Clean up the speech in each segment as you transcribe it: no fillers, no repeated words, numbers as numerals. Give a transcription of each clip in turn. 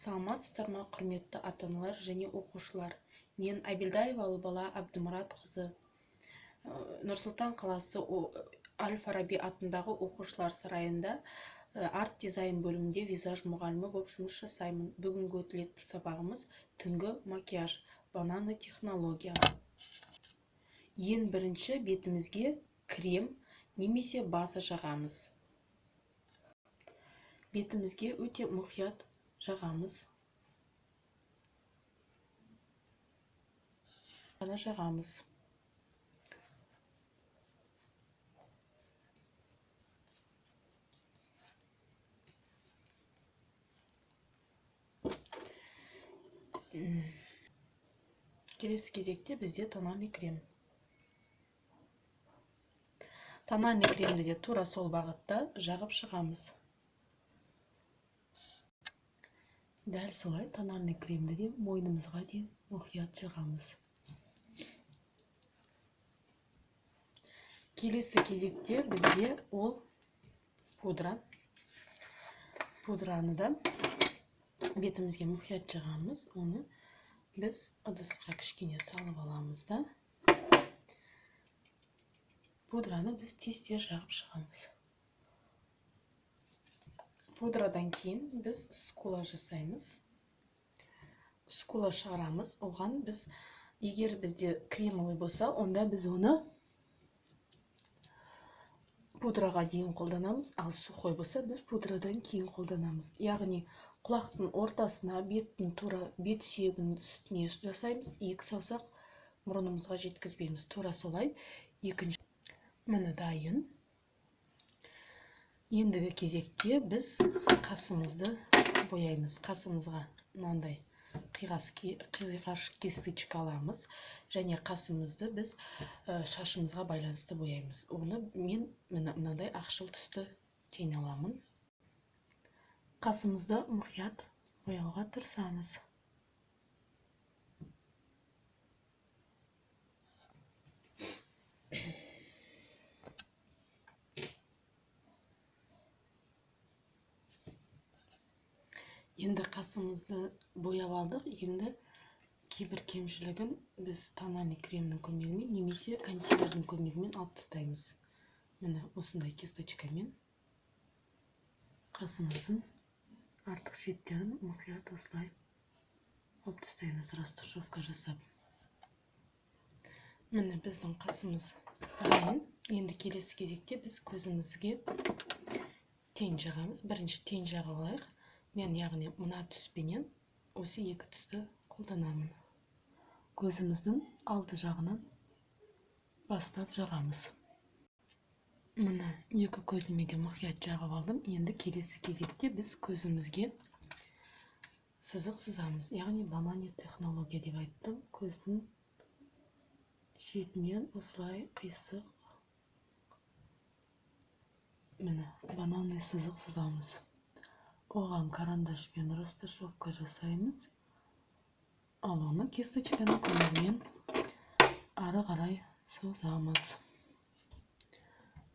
Саламатсыздар ма, құрметті ата-аналар және оқушылар! Мен Әбілдаева Ұлбала Әбдімұратқызы, Нұр-Сұлтан қаласы Әл-Фараби атындағы оқушылар сарайында арт-дизайн бөлімінде визаж мұғалімі болып жұмыс жасаймын. Бүгінгі өтілетін сабағымыз түнгі макияж, бананы технология. Ең бірінші бетімізге крем немесе база жағамыз. Бетімізге өте мұқият жағамыз. Ғана жағамыз. Келесі кезекте бізде тональный крем. Тональный кремді де тура сол бағытта жағып шығамыз. Дәл солай тональный кремді де мойнымызға дейін мұқият жағамыз. Келесі кезекте бізде ол пудра. Пудраны да бетімізге мұқият жағамыз. Оны біз ыдысқа кішкене салып аламыз да, пудраны біз тез-тез жағып шығамыз. Пудрадан кейін біз скула жасаймыз. Скула шығарамыз. Оған біз, егер бізде кремовый болса, онда біз оны пудраға дейін қолданамыз, ал сухой болса, біз пудрадан кейін қолданамыз. Яғни құлақтың ортасына, беттің тура бет сүйегінің үстіне жасаймыз, екі саусақ мұрнымызға жеткізбейміз. Тура солай екінші. Міне дайын. Ендігі кезекте біз қасымызды бояймыз. Қасымызға мынандай қиғаш кисточка аламыз және қасымызды біз шашымызға байланысты бояймыз. Оны мен мынандай ақшыл түсті тень аламын. Қасымызды мұқият бояуға тырысамыз. Енді қасымызды бояп алдық. Енді кейбір кемшілігін біз тональный кремнің көмегімен немесе консилердің көмегімен алып тастаймыз. Міне осындай кисточкамен қасымыздың артық шеттерін мұқият осылай алып тастаймыз, растушевка жасап. Міне біздің қасымыз дайын. Енді келесі кезекте біз көзімізге тень жағамыз. Бірінші тень жағып алайық. Мен яғни мына түспенен осы екі түсті қолданамын. Көзіміздің алды жағынан бастап жағамыз. Міне екі көзіме де мұқият жағып алдым. Енді келесі кезекте біз көзімізге сызық сызамыз. Яғни банани технология деп айттым. Көздің шетінен осылай қисық, міне бананный сызық сызамыз. Оған карандашпен растушевка жасаймыз. Ал оны кисточканың көмегімен ары қарай созамыз.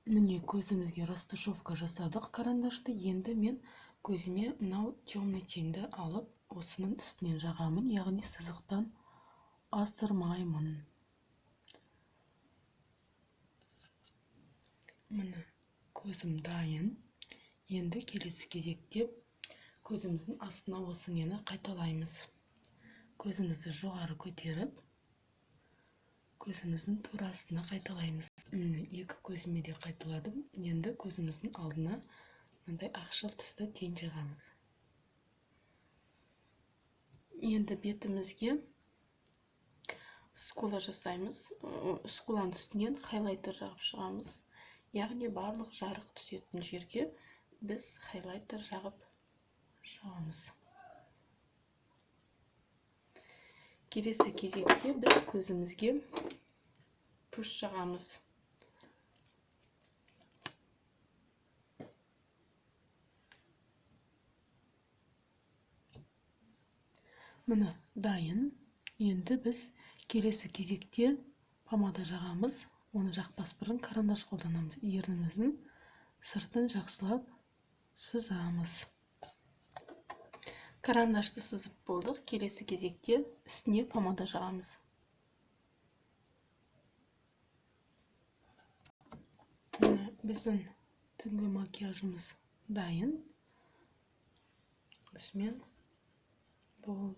Міне көзімізге растушевка жасадық карандашты. Енді мен көзіме мынау темный теньді алып, осының үстінен жағамын, яғни сызықтан асырмаймын. Міне көзім дайын. Енді келесі кезекте көзіміздің астына осы нені қайталаймыз. Көзімізді жоғары көтеріп, көзіміздің тура астына қайталаймыз. Міне екі көзіме де қайталадым. Енді көзіміздің алдына мынандай ақшыл түсті тень жағамыз. Енді бетімізге скула жасаймыз. Скуланың үстінен хайлайтер жағып шығамыз. Яғни барлық жарық түсетін жерге біз хайлайтер жағып шығамыз. Келесі кезекте біз көзімізге туш жағамыз. Міне дайын. Енді біз келесі кезекте помада жағамыз. Оны жақпас бұрын карандаш қолданамыз. Ерніміздің сыртын жақсылап сызамыз. Карандашты сызып болдық. Келесі кезекте үстіне помада жағамыз. Міне, біздің түнгі макияжымыз дайын. Осымен болды.